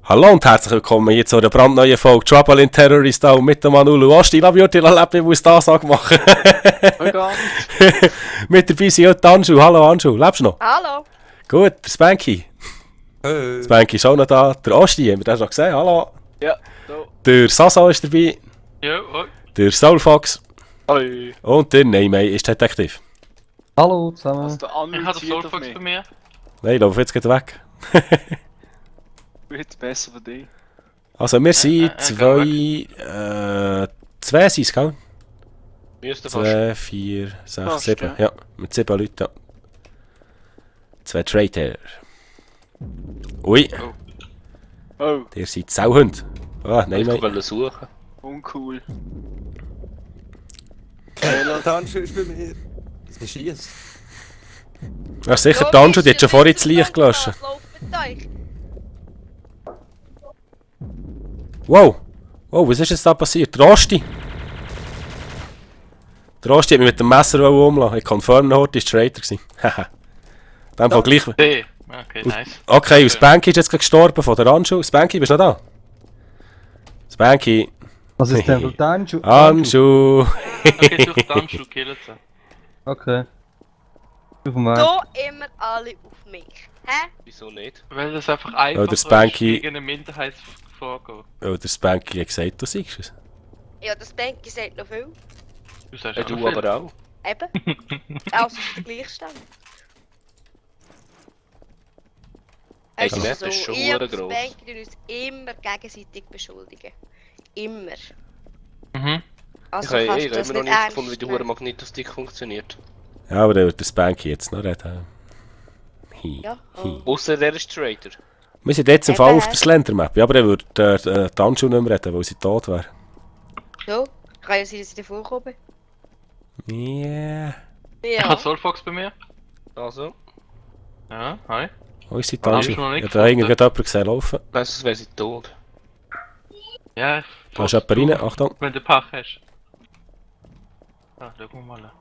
Hallo und herzlich willkommen hier zu einer brandneuen Folge Trouble in Terrorist auch mit dem Manulu Asti. Ich muss die Ansage machen. Oh Gott. Mit dabei sind heute Anschu. Hallo Anschu, lebst du noch? Hallo. Gut, der Spanky. Hey. Spanky ist auch noch da. Der Asti, haben wir den schon gesehen? Hallo. Ja, so. Der Sasso ist dabei. Ja, hoi. Der Soulfox. Hallo. Und der Neymay ist Detektiv. Hallo zusammen. Hast du Ich habe den annotiert auf Soulfox mich? bei mir. Nein, ich laufe jetzt gleich weg. Wird besser für dich. Also wir sind geh zwei sind es, gell? Müsste fast. 2, 4, 6, Fast, 7. ja. Ja, mit 7 Leuten. Ja. 2 Traitor. Ui, Oh, ihr seid Sauhund. Ah, nein, Ich nein. wollte suchen. uncool. Tanju ist bei mir. Sie schießt. Ja, sicher, die Anju, die hat schon vorhin das Licht gelöscht. Was läuft mit euch? Wow! Wow, was ist jetzt da passiert? Der Rosti! Der Rosti hat mich mit dem Messer umlassen. Ich confirm, der Horti war Traitor. Haha. In dem Fall gleich. D. Okay, nice. Okay, und Spanky ist jetzt gerade gestorben von der Anju. Spanky, bist du noch da? Spanky. Was ist denn für Tanju? Anju. Okay, such den Anschuh, killen sie. Okay. Auf dem Weg. Da immer alle auf mich. Hä? Wieso nicht? Weil das einfach einfach der Spanky- gegen eine Minderheit vorgeht. Oh, der Spanky hat gesagt, du siehst es. Ja, das Banky sagt noch viel. Du sagst Du auch aber auch. Eben. Also ist der Gleichstand. Hey, Es die Map ist so, ist schon ich und gross. das Banky tun uns immer gegenseitig beschuldigen. Immer. Mhm. Also Ich habe kannst du das immer noch nicht nicht ernst gefunden, wie der nehmen. Magnetostick funktioniert. Ja, aber der Spanky jetzt noch reden. Hi. Ja, Hi. Außer der ist Traitor. Wir sind jetzt im Fall Eben. auf der Slender-Map. Ja, aber er würde die Anju nicht mehr reden, weil sie tot wäre. Ja, kann ja sein, dass ich davor komme. Yeah. Ich Ja. habe Soulfox bei mir. Also, Ja, hi. Wo ist die Ah, Anju? ist noch nicht Ja, da hat gefunden. gerade jemand gesehen laufen. nein, sonst wäre sie tot. Ja, Da ist jemand rein, Achtung. Wenn du Pach hast. Ah, schauen wir mal.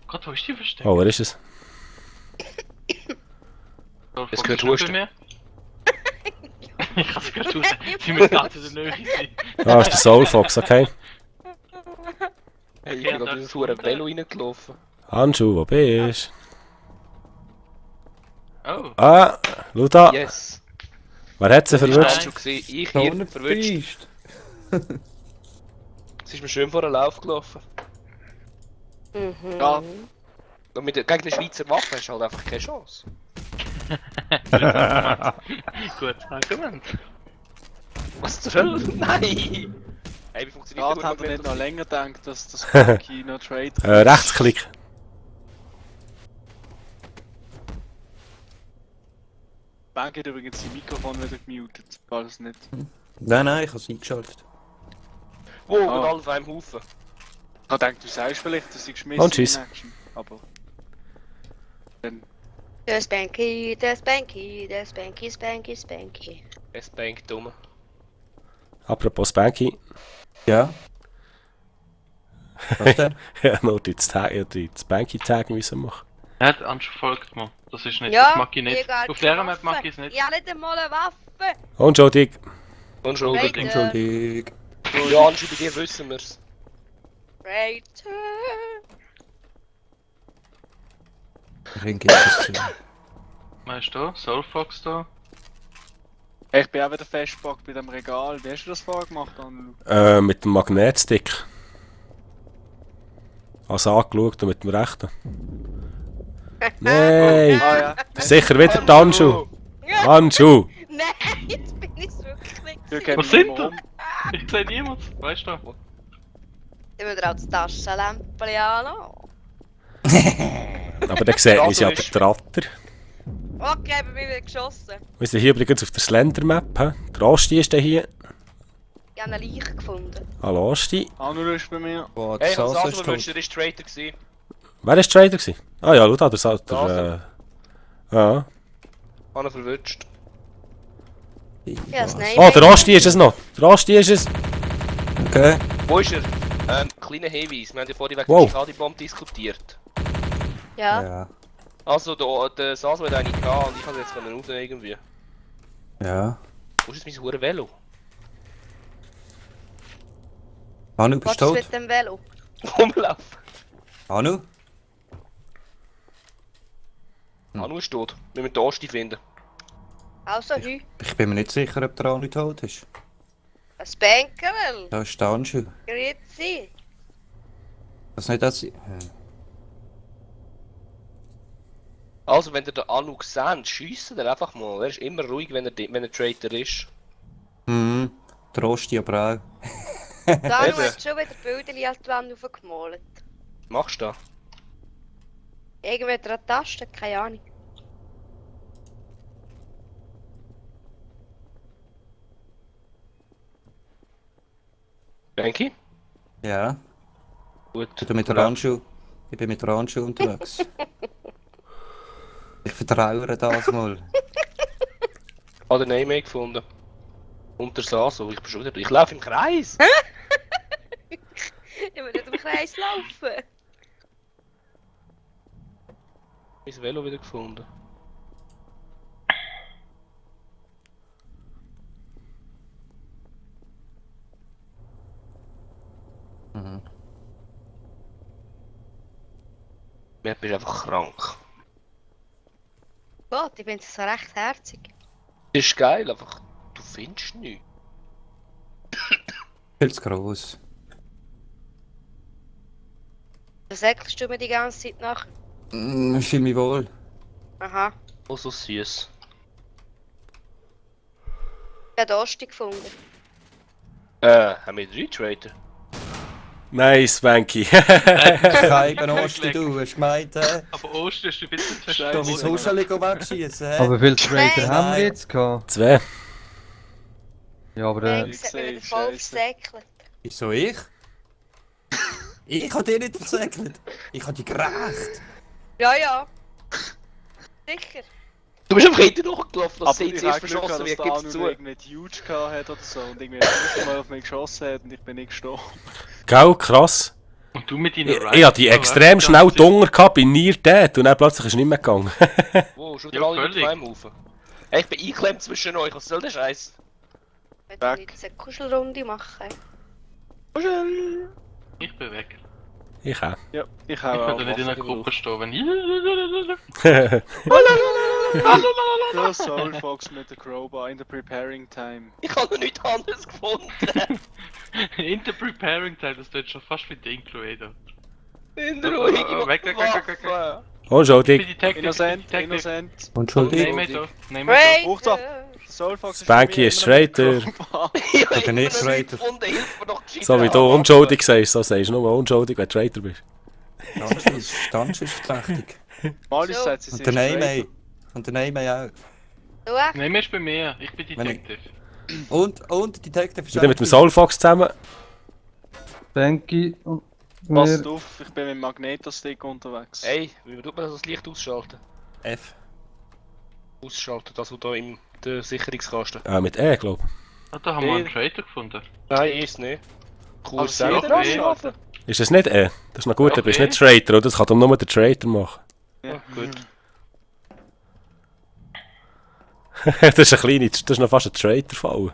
Gott, wo ist die versteckt? Oh, wer ist es? Soulfox Es gehört ist nicht Husten. bei mir. Ich kann es gerade tun. Sie müssen gerade in der Nähe sein. Ah, ist der Soulfox, okay. Hey, ich Ja, bin da gerade in das ist hure Husten. Velo reingelaufen. Anju, wo bist Oh. du? Ah, schau da. Yes. Wer hat sie Das verwünscht? ist schon gesehen. Ich Da hier unten verwünscht. bist. Es ist mir schön vor den Lauf gelaufen. Mhm. Ja. Und mit der, gegen eine Schweizer Waffe hast du halt einfach keine Chance. Gut, Argument. Was zur Hölle? Nein! Hey, wie funktioniert Gerade der hat er nicht noch Magnetostick? länger gedacht, dass das Banky noch Trade Rechtsklick. Banky hat übrigens sein Mikrofon wieder gemutet. War das nicht? Nein, ich habe es eingeschaltet. Wow, und Ah. alle auf einem Haufen. Ich hab gedacht, du sagst vielleicht, dass ich geschmissen Und tschüss. in Action. Aber... Dann... Das Banky, das Banky, das Banky, Spanky, Spanky. Es bangt dumm. Apropos Spanky. Ja. Was denn? Ja, noch die Spanky-Tag müssen machen. Er hat Anschuh folgt mir. Das ist nicht, Ja, das mag ich nicht. ich hab Auf der keine Map mag Waffe. ich es nicht. Ich habe nicht einmal eine Waffe. Entschuldigung. Unschuldig. Traitor. Entschuldigung. Ja, Anschi, bei dir wissen wir's. Traitor. Wen gibt es zu? Weißt du, Soulfox da. Hey, ich bin auch wieder festgepackt bei dem Regal. Wie hast du das vorher gemacht, Anlu? Mit dem Magnetstick. Also angeschaut und mit dem rechten. Nein! Ah ja. Sicher wieder die Anju. Anju! Nein, jetzt bin ich es wirklich nicht. Wir gehen Was nicht sind mehr da? um. Ich sehe niemand, weißt du? Ich will dir auch das Taschenlämpchen anlassen. Aber dann sieht man ja den Tratter. Okay, bei mir wird geschossen. Wir sind hier übrigens auf der Slender-Map. Der Asti ist dann hier. Ich habe eine Leiche gefunden. Hallo Asti. Anlu ist bei mir. Boah, Hey, das ich hab's Sass also ist verwünscht, tot. der ist Traitor gewesen. Wer war Trader gewesen? Ah ja, schau da, der ja. Anna verwünscht. Ja, das Nein. Oh, der Asti ist es noch. Der Asti ist es. Okay. Wo ist er? Kleiner Hinweis. Wir haben ja vorhin wegen Wow. der Skadi-Bomb diskutiert. Ja. Ja. Also, der Saso hat eine gehabt und ich kann jetzt raus irgendwie. Ja. Wo ist jetzt mein hure Velo? Manu, bist Was du ist tot? mit dem Velo? Rumlauf. Manu? Anu ist tot. Wir müssen den Osti finden. Also, Hü. Ich bin mir nicht sicher, ob der Anu tot ist. Ein Spankerl. Da ist der Anschu. Grüezi. Das nicht das. Also, wenn ihr den Anu seht, schiessen ihr einfach mal. Er ist immer ruhig, wenn er Traitor ist. Mhm. Der Osti aber auch. Da Eben. hat schon wieder Bilder an die Wand aufgemalt. Machst du das? Irgendwie hat er eine Taste, keine Ahnung. Denke Ja. Gut. Ich bin mit der Anschu. Ich bin mit der Anschu unterwegs. Ich vertraue ihr das mal. Ich habe den Name gefunden. Unter Saso. Ich bin schon wieder. Ich laufe im Kreis. Ich will nicht im Kreis laufen. Mein Velo wieder gefunden. Mhm. Mir bist einfach krank. Gott, ich bin so recht herzig. Das ist geil, einfach. Du findest nichts. Viel zu gross. Was säckelst du mir die ganze Zeit nach? Ich fühle mich wohl. Aha, Oh, so süß. ich habe Osti gefunden. Haben wir 3 Traitor? Nice, Banky. Kein Osti, du hast gemeint, Aber Ostern ist ein bisschen da Scheiße. mein Huscheli wegschießen, Aber wie viele Trader Nein. haben wir jetzt gehabt? 2. Ja, aber Banks hat mich sehe, wieder voll Scheisse. versäckelt. Wieso ich? Ich hab dich nicht versäckelt. Ich hab dich gerecht. Ja, ja. Sicher. Du bist einfach hinten durchgelaufen, das Aber sieht ich zuerst habe Glück verschossen, gehabt, wie dass der gibt's Anu zu. irgendwie die Huge gehabt hat oder so und irgendwie das erste Mal auf mich geschossen hat und ich bin nicht gestorben. Gell, krass. Und du mit deinen Ich hatte die extrem schnell Dunger gehabt, bin nie dead und dann plötzlich ist es nicht mehr gegangen. Wow, schon Ja, alle mit völlig. einem Haufen. Hey, ich bin eingeklemmt zwischen euch, was soll der Scheiß? Ich Weg. will jetzt eine Kuschelrunde machen. Ich bin weg. Ich auch. Ja, ich Ich habe auch werde nicht in einer Waffen Gruppe stehen, wenn Der Soul Fox mit der Crowbar in the preparing time. Ich habe nichts anderes gefunden. In the preparing time, das tut schon fast wie Ding, Cluedo. In der Ruhe, Weg, weg, weg, weg, weg. Waffe. Oh, schau Ich bin dich. Detective, Innocent, Detective. innocent. Entschuldigung. Nehmen wir so, nehmen wir so. Hochzah. Soul Fox Spanky ist Traitor. Ich habe bin nicht immer noch Traitor. nichts gefunden, hilf mir doch gescheit. So wie du unschuldig sagst, so sagst du nur unschuldig, wenn du Traitor bist. Tanz ist verdächtig. Mal ist es, sie Und sind der Name Traitor. Und der Name auch. Du echt? Nehmen wir es bei mir, ich bin Wenn ich- Detective. Und die Detective ist Sind wir mit dem Soulfox zusammen? Banky und Passt wir. auf, ich bin mit dem Magnetostick unterwegs. Ey, wie tut man das Licht ausschalten? F. Ausschalten, das da im der Sicherungskasten. Mit E, glaub Ah, da haben wir einen Traitor gefunden. Nein, ist nicht. Cool, Also, sehr sie gut. wieder Okay. ausschalten? ich. Ist das nicht E? Das ist noch gut, du bist Okay. nicht Traitor, oder? Das kann doch nur der Traitor machen. Ja, gut. Das ist ein kleiner, das ist noch fast ein Traitor-Fall.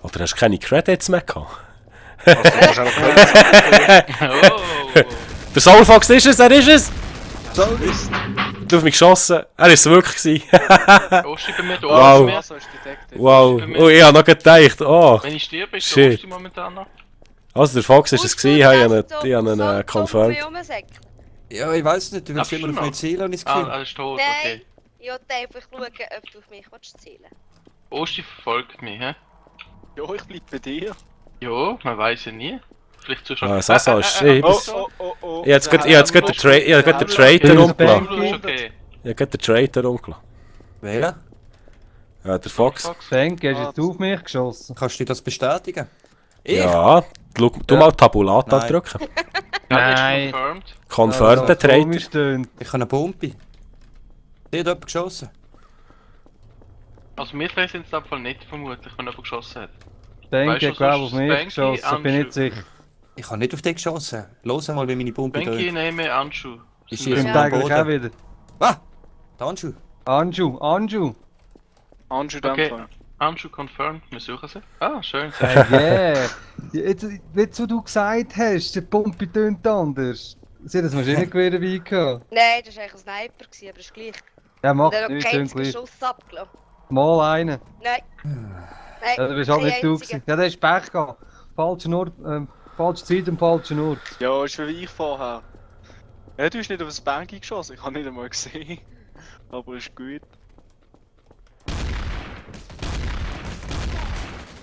Oder hast du keine Credits mehr gehabt? Oh! Der Soulfox ist es, er ist es! So, Du hast auf mich geschossen, er ist es wirklich gewesen. Osti bei mir, der Wow. Osti bei mir. Also ist Detective. Wow, oh, ich hab noch gedacht, oh. Wenn ich sterbe, ist Shit. der Osti momentan noch. Also der Fox ist es gewesen, ich habe ihn confirmed. ja, ich weiß nicht, du willst Darfst immer du auf mich noch? zielen, habe ich das Ah, Gefühl. er ist tot, Nein, okay. ich wollte einfach schauen, ob du auf mich zielen willst. Osti verfolgt mich, hä? Ja, ich bleib bei dir. Ja, man weiß ja nie. Vielleicht zu Ah, Sasa ist... Ich Oh, oh, oh. hab jetzt gerade den Traitor umgelassen. ist okay. Ich hab gerade den Traitor umgelassen. Wählen? Ja, der Fox. Banky, hast du jetzt auf mich geschossen? Kannst du das bestätigen? Ich? Ja, du mal Tabulata Nein. drücken. Nein. Confirmed. Confirmed der Traitor. Komisch tönt. Ich habe eine Bombe. Die hat jemand geschossen. Also mir sind es in dem Fall nicht vermutlich, wenn jemand geschossen hat. Banky Weißt hat du, glaube was auf mich Banky geschossen, bin nicht anschaut? sicher. Ich habe nicht auf dich geschossen. Los mal, wie meine Bombe Benki, geht. nehme Anschu. Ich Das schieße stimmt am eigentlich auch Boden. wieder. Ah! Der Handschuh. Anju. Anju Okay. Dämpfer. Anju confirmed, wir suchen sie. Ah, schön. Hey, yeah. Jetzt, wo du gesagt hast, der Pumpe tönt anders. Sie hat das Maschinengewehr dabei gehabt. Nein, das war eigentlich ein Sniper, gewesen, aber ist gleich. Ja, Und macht dann noch nichts, keinen tönt gleich. Schuss abgelassen. Mal einen. Nein. Nein, Ja, du bist halt kein nicht du einziger. gewesen. Ja, der ist Pech gehabt. Falscher Ort, falsche Zeit am falschen Ort. Ja, ist wie ich vorher. Ja, du hast nicht auf das Bank geschossen, ich habe nicht einmal gesehen. Aber ist gut.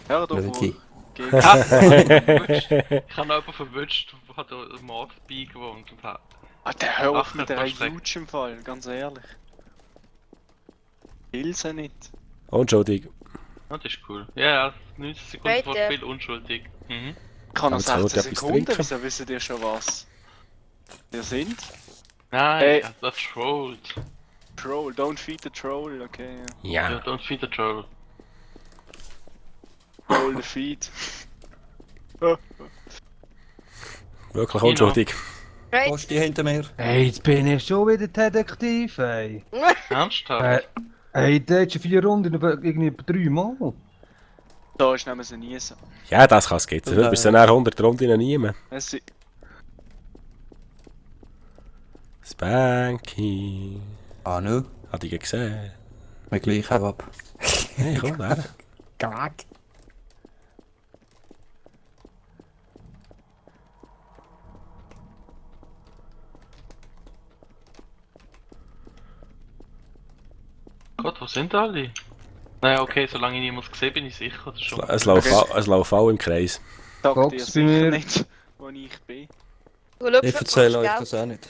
Hör doch Lucky. auf. Gegen Ich habe noch jemanden verwünscht, der hat im Ort dabei gewohnt und hat. Ah, der hör auf Ach, mit das der war schlecht. Huge im Fall, ganz ehrlich. Will sie nicht. Unschuldig. Ja, das ist cool. Ja, 90 Sekunden Weiter. vor Spiel unschuldig. Mhm. Ich kann noch Aber jetzt 16 wollte ich etwas Sekunden, trinken. wieso wissen ihr schon was? Wir sind? Nein, Hey. das trollt. Troll, don't feed the troll, okay. Ja, Ja. don't feed the troll. Troll the feed. Wirklich unschuldig. Right. Posti hinter mir. Hey, jetzt bin ich schon wieder Detektiv, ey. Ernsthaft? Hey, der hat schon 4 Runden, irgendwie 3 Mal. Da ist nehmen sie niesen. Ja, das kann es gehen. Du bist dann 100 Runden niemand. Merci. Spanky. Ah, nu. Hat ich gesehen. Wir gleich auch ab. Hey, komm, da. Gag. Gott, wo sind alle? Naja, okay, solange ich niemand gesehen bin, ich sicher. Das ist schon. Es laufen alle im Kreis. Sag Fox dir bei sicher mir. nicht, wo ich bin. Du schaust Ich schon erzähle mal euch schnell. das auch nicht.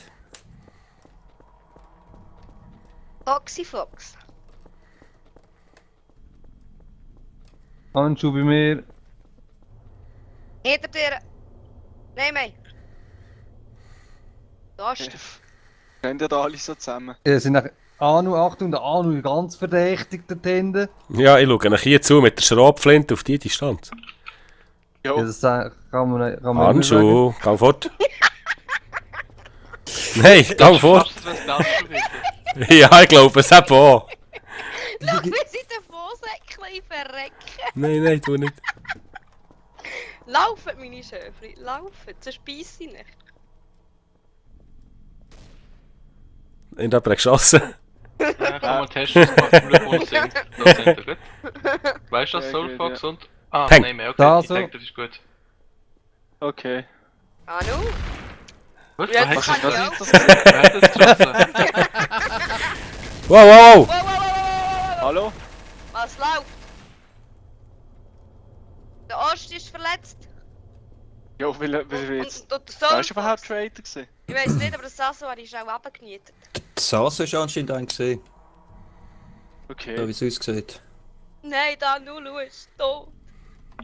Foxy Fox. Handschuh bei mir. Hinter dir. Nein, nein. Da ist Rennt ihr da alle so zusammen? Sind nach Anu, Achtung, der Anu ganz verdächtig dort hinten. Ja, ich schaue nach hier zu mit der Schrotflinte auf die Distanz. Jo, Ja, das kann man immer sagen. Handschuh, gang fort. Nein, gang fort. Fast, was Handschuh ist. Ja, ich glaube es auch. Schau, wir sind davon säckchen verrecken. Nein, tu nicht. Laufen, meine Schöfli, laufen, sonst beiß ich nicht. In der geschossen. Ja, kann man testen, was wir gewohnt sind. Das sind wir gut. Weißt du das, Sehr Soulfox gut, und. Ah, Peng. nein mehr, okay, Da ich so. denke, das ist gut. okay. Anu? Was? Ja, Wer das hat kann das ich auch. Wer hat das geschossen? Wow, wow, wow. Wow, wow, wow, wow. Hallo? Was läuft? Der Ost ist verletzt. Jo, will Und jetzt... der Wer Sohn. ist überhaupt Trader gewesen? Ich weiß nicht, aber der Sasso ist auch runtergenietet. Der Sass ist anscheinend einen gesehen, so Okay. wie es aussieht. Nein, da nur schau, ist tot.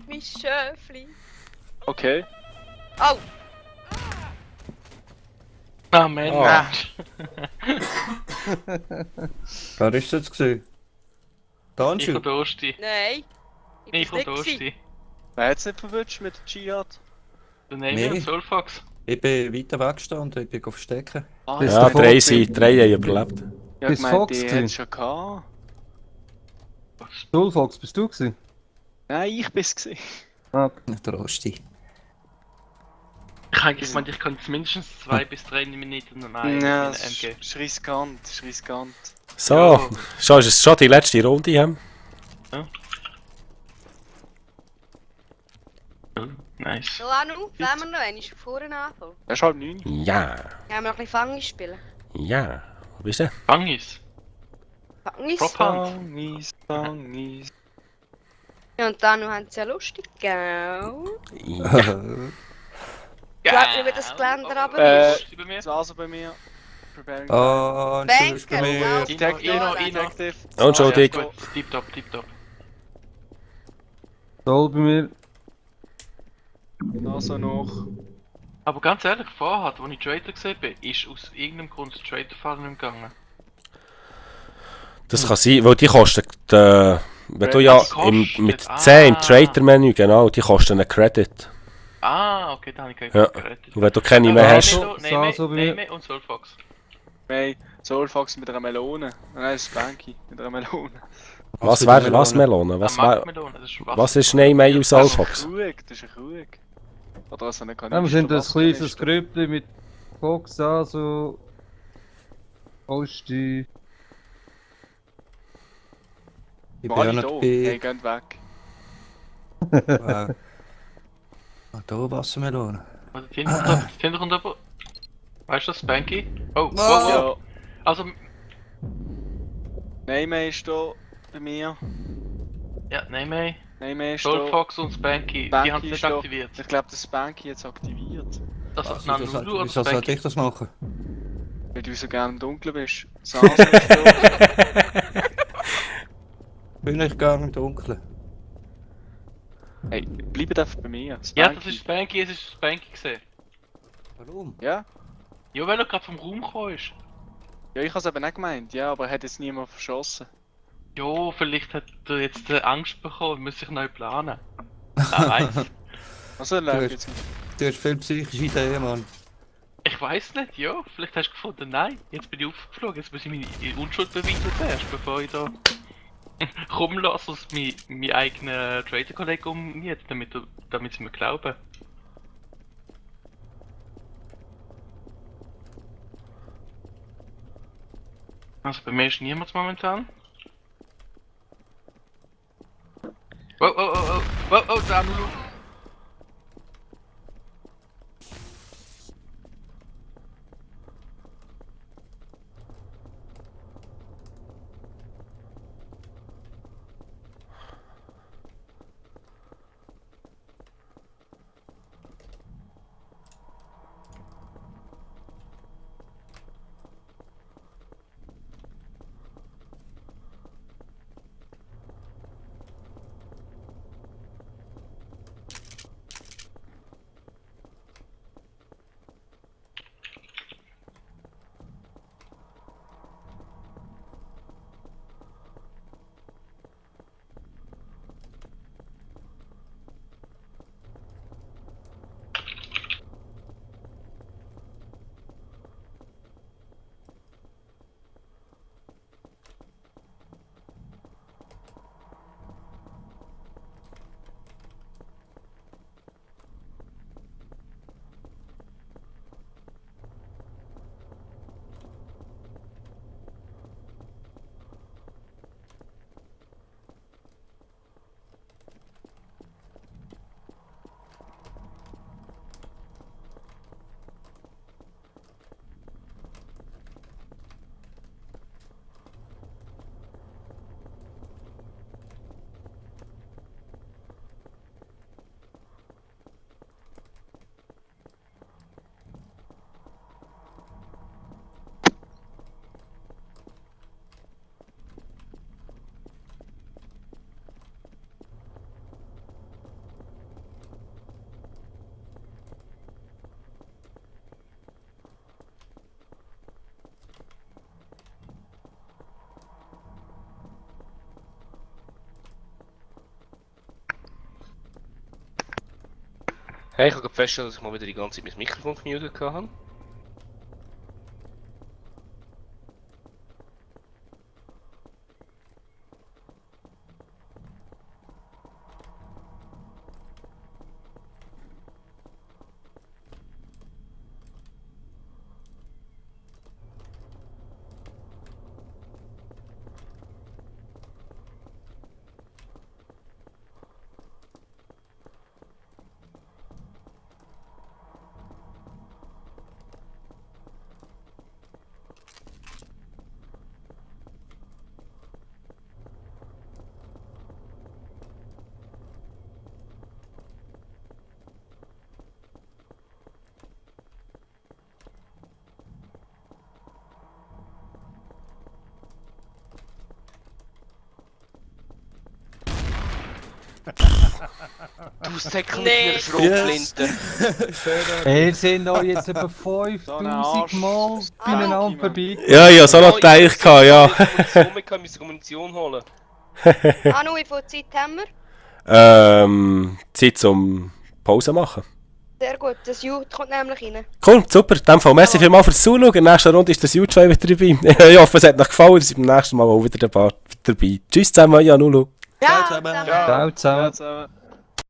Mein Schöfli. Okay. Oh, Ah, Mann. Ah. Wer ist das jetzt gesehen? Der Ich Handschuh? und der Osti. nein. Ich und bin's der nicht Osti. Wer hat's nicht verwünscht mit der Jihad? Der Name Nee. und Soulfox. Ich bin weiter weggestanden, ich bin verstecken. Ah, Bist Ja, du drei Fox? haben überlebt. Ja, Bist ich meinte, Fox die gewesen? hat's schon gehabt. Soulfox, bist du gewesen? Nein, ich bin's gewesen. Ah, Der Rosti. Ich habe gemeint, ich kann jetzt mindestens 2 bis 3 Minuten in Ja, eine das MG. ist riskant, ist riskant. So, schon ist es schon die letzte Runde. Haben. Nice. So, Anu, wollen wir noch einmal von vorne anfangen? Er ist halb 9. Ja, Ja, wir noch ein bisschen Fangi spielen. ja. Wo bist du? Bangis. Fangis? Proper. Bangis, Bangis. Ja, und Anu haben sie ja lustig, gell? Ja. Ich weiß nicht, wie das Geländer aber Bei mir? Das also bei mir. Preparing. Ah, Handschuh ist bei Banker, mir. wow. Detective. Unschuldig. Ja, Gut, tipptopp, tipptopp. Soul bei mir. also noch. Aber ganz ehrlich, vorher, als ich Trader gesehen bin, ist aus irgendeinem Grund das Trader-Fallen nicht gegangen. Das kann sein, weil die kosten, wenn du ja Die kostet, mit 10 im ah. Trader-Menü, genau, die kosten einen Credit. Ah, okay, da habe ich Ja. keinen gerettet. Und wenn du keine mehr Ja, hast, so- Name so bei mir. und Soulfox. Wir haben Soulfox mit einer Melone. Nein, Spanky mit einer Melone. Was für wäre eine was Melone? Melone? Was, Markmelone, das ist was ist Neymar aus Alfox? Das ist ein Krug. Oder was, eine Ja, wir sind ein Kanister, kleines Wasserkanister. Grüppli mit Fox, also. Osti. Ich bin Alle auch da. noch Hey, dabei. geht weg. Wow. Ah, da Wassermelone. Also, Tinder kommt aber. Weißt du das, Spanky? Oh, wow, Ah. wow. Ja, Also, Neymar ist da bei mir. ja, Neymar, Neymar ist da. Soulfox und Spanky, die Spanky haben es ist nicht da. aktiviert. Ich glaube, der Spanky jetzt aktiviert. Also, Wieso nein, Lulu oder sollte Spanky? ich das machen? Weil du so gerne im Dunkeln bist. Sansa ist da. Bin ich gar im Dunkeln. Hey, bleibt einfach bei mir. Ja, das ist Spanky, es ist Spanky gesehen. Warum? Ja? Ja, weil er gerade vom Raum gekommen ist. Ja, ich habe es eben nicht gemeint. Ja, aber er hat jetzt niemand verschossen. Ja, vielleicht hat er jetzt Angst bekommen, muss sich neu planen. Wer weiß. Also, Du läuft hast- jetzt. Du hast viel psychische Ideen, Mann. Ich weiß nicht, ja. Vielleicht hast du gefunden, nein. Jetzt bin ich aufgeflogen, jetzt muss ich meine Unschuld beweisen zuerst, bevor ich da rumlasse und mein eigener Trader-Kollege umgeht, damit sie mir glauben. Also bei mir ist niemand momentan. Oh, oh, oh, oh, oh, oh, da Lulu. Hey, ich habe festgestellt, dass ich mal wieder die ganze Zeit mein Mikrofon gemutet habe. Du sekundäre Schrotflinte. Wir sind noch jetzt etwa So ein 5000 Arsch. Mal beieinander vorbei. Ja, ja, so noch Oh, Teich ich gehabt, ja. Ich muss Munition holen. Anu, wie viel Zeit haben wir? Zeit zum Pause machen. Sehr gut, das Youth kommt nämlich rein. Cool, super. In dem Fall, merci vielmals fürs Zuschauen. In der nächsten Runde ist das YouTube wieder dabei. Ich hoffe, es hat euch gefallen. Ihr seid beim nächsten Mal auch wieder dabei. Tschüss zusammen, euer Nulu. Ja, zusammen. zusammen. Ja, Ciao zusammen. zusammen.